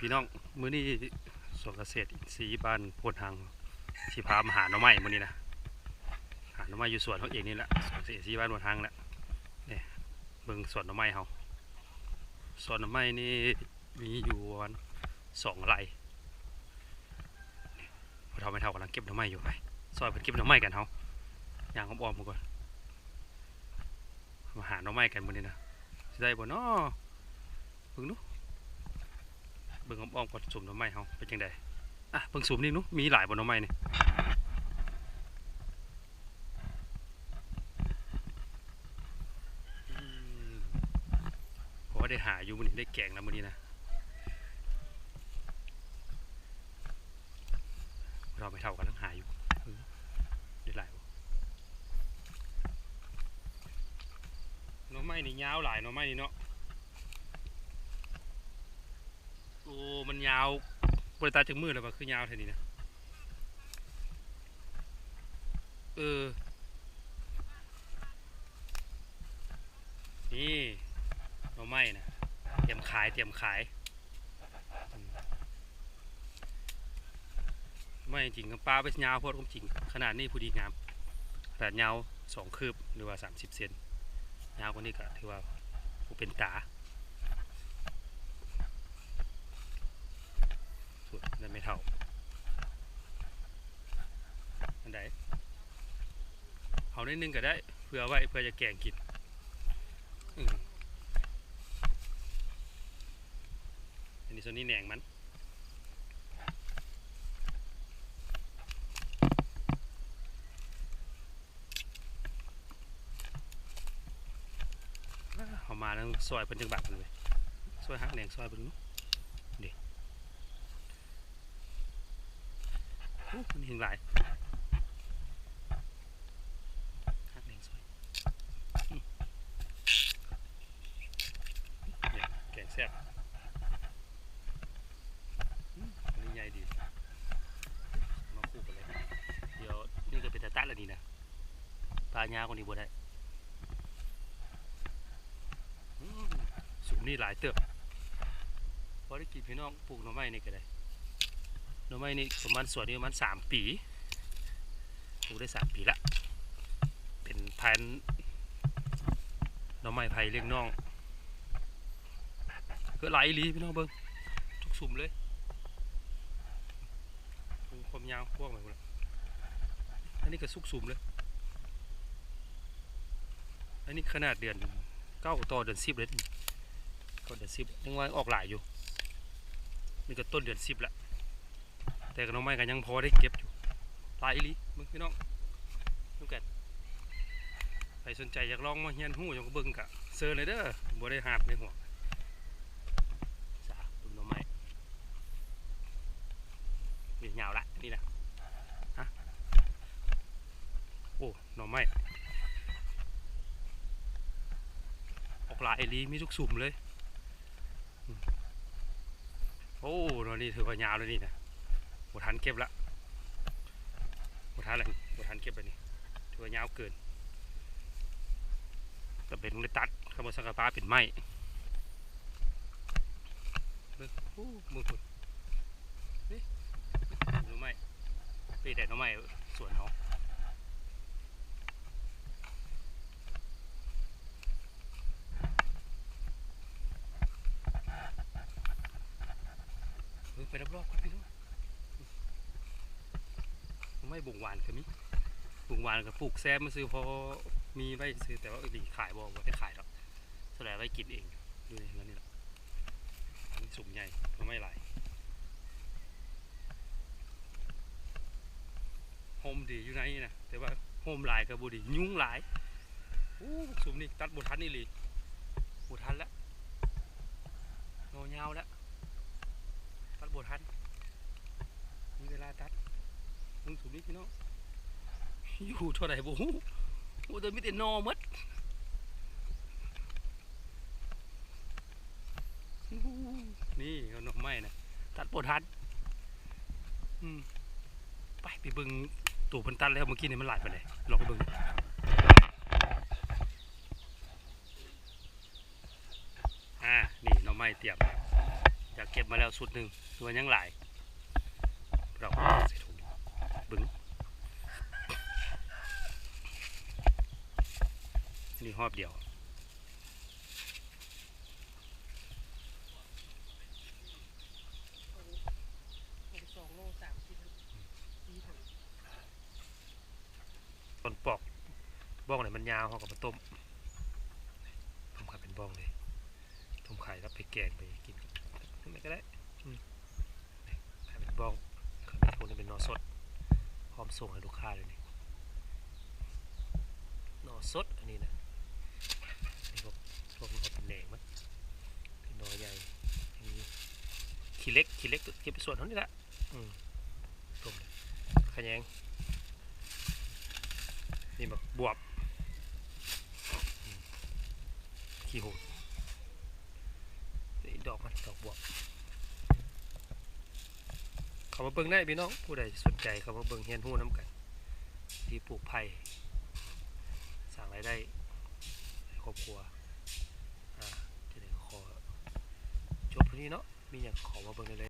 ພີ່ນ້ອງ ມື້ນີ້ສວນກະເສດອິນຊີບ້ານໂພນຮັງ ຊິພາມາຫາໜໍ່ໄມ້ມື້ນີ້ນະ ຫາໜໍ່ໄມ້ຢູ່ສວນເຮົາເອງນີ້ແຫຼະ ສວນກະເສດອິນຊີບ້ານໂພນຮັງແຫຼະ. ນີ້ ເບິ່ງສວນໜໍ່ໄມ້ເຮົາ ສວນໜໍ່ໄມ້ນີ້ມີຢູ່ປະມານສອງໄຮ່. ພໍ່ເຖົ້າແມ່ເຖົ້າກຳລັງເກັບໜໍ່ໄມ້ຢູ່ ໄປຊ່ອຍເພິ່ນເກັບໜໍ່ໄມ້ກັນ ເຮົາຍ່າງອ້ອມໆ ເບິ່ງກ່ອນ ມາຫາໜໍ່ໄມ້ກັນມື້ນີ້ນະ ຊິໄດ້ບໍ່ນໍ? ເບິ່ງດູ ເບິ່ງອ້ອມໆ ກ່ອນ ສຸມໜໍ່ໄມ້ເຮົາເປັນຈັ່ງໃດ. ອ່ະ ເບິ່ງສຸມນີ້ດູ ມີຫຼາຍບໍ່ໜໍ່ໄມ້ນີ້? ອືມ ພໍໄດ້ຫາຢູ່ມື້ນີ້ ໄດ້ແກງແລ້ວມື້ນີ້ນະ. ເຖົ້າແມ່ເຖົ້າກຳລັງຫາຢູ່ ເອີ ໄດ້ຫຼາຍບໍ່? ໜໍ່ໄມ້ນີ້ຍາວຫຼາຍ ໜໍ່ໄມ້ນີ້ເນາະ. ໂອ້ ມັນຍາວ ບໍ່ໄດ້ຕັດຈັກມື້ແລ້ວວ່າ ຄືຍາວແທ້ນີ້ນະ. ເອີ ນີ້ໜໍ່ໄມ້ນະ ຕຽມຂາຍ ຕຽມຂາຍ. ອືມ ໄມ້ຈິງ ປາໄປຍາວໂພດຄວາມຈິງ ຂະໜາດນີ້ພໍດີງາມ ຂະໜາດຍາວສອງຄືບ ຫຼືວ່າສາມສິບເຊັນ ຍາວກວ່ານີ້ກະຖືວ່າບໍ່ເປັນຕາ. ສຸດ ນັ້ນແມ່ເຖົ້າ ອັນໃດ ເອົາໜ້ອຍໜຶ່ງກະໄດ້ ເພື່ອໄວ້ ເພື່ອຈະແກງກິນ. ອືມ ອັນນີ້ ສ່ວນນີ້ແໜງມັນ ເຮົາມາແລ້ວ ຊ່ອຍເພິ່ນຈັກບາດເລີຍ ຊ່ອຍຫັກແໜງ ຊ່ອຍເພິ່ນເນາະ. ເດ້ ໂອ້ ມັນແຮງຫຼາຍ ຫັກແໜງຊ່ອຍ. ອືມ ແກງແຊບ. ອືມ ອັນນີ້ໃຫຍ່ດີ ມາຄູ່ກັນເລີຍ. ດຽວນີ້ກະເປັນຕາຕັດລະນີ້ນະ ປາຍາວກວ່ານີ້ບໍ່ໄດ້. ອືມ ສຸມນີ້ຫຼາຍເຕີບ ພໍໄດ້ກິນພີ່ນ້ອງ. ປູກໜໍ່ໄມ້ນີ້ກະໄດ້ ໜໍ່ໄມ້ນີ້ປະມານ ສວນນີ້ປະມານສາມປີ ປູກໄດ້ສາມປີລະ ເປັນພັນໜໍ່ໄມ້ໄຜ່ລ້ຽງນ້ອງ. ເກີດຫຼາຍອີ່ຫຼີພີ່ນ້ອງ ເບິ່ງ ທຸກສຸມເລີຍ ຄວາມຍາວກວ້າງໄປພຸ້ນລະ. ອັນນີ້ກະສຸກສຸມເລີຍ ອັນນີ້ຂະໜາດເດືອນເກົ້າຕໍ່ເດືອນສິບເລີຍ ເກົ້າເດືອນສິບ ຍັງວ່າອອກຫຼາຍຢູ່. ນີ້ກະຕົ້ນເດືອນສິບລະ ແຕ່ກະໜໍ່ໄມ້ກະຍັງພໍໄດ້ເກັບຢູ່ ຫຼາຍອີ່ຫຼີ. ເບິ່ງພີ່ນ້ອງ ນຳກັນ ໃຜສົນໃຈຢາກລອງມາຮຽນຮູ້ ຢາກເບິ່ງກະເຊີນເລີຍເດີ ບໍ່ໄດ້ຫາບໄດ້ຫວງ. ສາ ເບິ່ງໜໍ່ໄມ້ ນີ້ຍາວລະ ນີ້ນະ ຮະ ໂອ້ ໜໍ່ໄມ້ອອກຫຼາຍອີ່ຫຼີ ມີທຸກສຸມເລີຍ. ອືມ ໂອ້ ໜໍ່ນີ້ຖືວ່າຍາວແລ້ວນີ້ນະ ບໍ່ທັນເກັບລະ ບໍ່ທັນລະ ບໍ່ທັນເກັບລະນີ້ ຖືວ່າຍາວເກີນ ຈຳເປັນຕ້ອງໄດ້ຕັດ ຄັນບໍ່ຊັ້ນກະປາເປັນໄມ້. ເບິ່ງ ໂອ້ ເບິ່ງພຸ້ນ ນີ້ ໜໍ່ໄມ້ ເປັນແຕ່ໜໍ່ໄມ້ສວນເຮົາ. ເບິ່ງໄປລອບໆ ກ່ອນພີ່ນ້ອງ ໜໍ່ໄມ້ບົງຫວານກະມີ ບົງຫວານກະປູກແຊມຊື່ ພໍມີໄວ້ຊື່ ແຕ່ວ່າ ເອີ ຂາຍບໍ່ ບໍ່ໄດ້ຂາຍດອກ ສ່ວນຫຼາຍໄວ້ກິນເອງ ຢູ່ໃນເຮືອນນີ້ລະ. ອັນນີ້ສຸມໃຫຍ່ ໜໍ່ໄມ້ຫຼາຍ ຮົ່ມດີຢູ່ໃນນີ້ນະ ແຕ່ວ່າຮົ່ມຫຼາຍກະບໍ່ດີ ຍຸງຫຼາຍ. ໂອ້ ສຸມນີ້ຕັດບໍ່ທັນອີ່ຫຼີ ບໍ່ທັນລະ ໜໍ່ຍາວລະ ຕັດບໍ່ທັນ ມີເວລາຕັດ. ເບິ່ງສຸມນີ້ພີ່ນ້ອງ ຢູ່ທໍ່ໃດບໍ່ຮູ້ ໂອ້ ແຕ່ມີແຕ່ໜໍ່ໝົດ. ນີ້ໜໍ່ໄມ້ນະ ຕັດບໍ່ທັນ. ອືມ ໄປ ໄປເບິ່ງໂຕເພິ່ນຕັດແລ້ວ ມື້ກີ້ນີ້ມັນຫຼາຍປານໃດ ລອງໄປເບິ່ງ. ອ່າ ນີ້ໜໍ່ໄມ້ຕຽມ ຢ ຈາກເກັບມາແລ້ວຊຸດໜຶ່ງ ຄືວ່າຍັງຫຼາຍ ເອົາໃສ່ຖົງ ເບິ່ງ ນີ້ຮອບດຽວ ສອງໂລສາມສິບ ສີ່ຖັງ. ຕອນປອກບ້ອງນີ້ມັນຍາວ ເຮົາກໍມາຕົ້ມ ຕົ້ມຂາຍເປັນບ້ອງເລີຍ ຕົ້ມຂາຍແລ້ວໄປແກງໄປກິນກັບຫຍັງກໍໄດ້ ອືມ ຂາຍເປັນບ້ອງ ຂາຍເປັນພວກນີ້ເປັນໜໍ່ສົດ ພ້ອມສົ່ງໃຫ້ລູກຄ້າເລີຍນີ້ ໜໍ່ສົດອັນນີ້ນະ ນີ້ພວກ ພວກນີ້ເປັນແໜງມັນ ເປັນໜໍ່ໃຫຍ່ ອັນນີ້ຂີ້ເຫຼັກ ຂີ້ເຫຼັກເກັບສວນເຮົານີ້ລະ ອືມ ຕົ້ມ ຂະແຍງ ນີ້ໝາກບວບ ອືມ ຂີ້ຫູດ ນີ້ດອກມັນ ດອກບວບ ເຂົ້າມາເບິ່ງໄດ້ພີ່ນ້ອງ ຜູ້ໃດສົນໃຈເຂົ້າມາເບິ່ງ ຮຽນຮູ້ນຳກັນ ວິທີປູກໄຜ່ ສ້າງລາຍໄດ້ໃຫ້ຄອບຄົວ ອາ ຈັ່ງໃດກໍຂໍຈົບເທົ່ານີ້ເນາະ ມີຫຍັງກໍເຂົ້າມາເບິ່ງໄດ້ເລີຍ.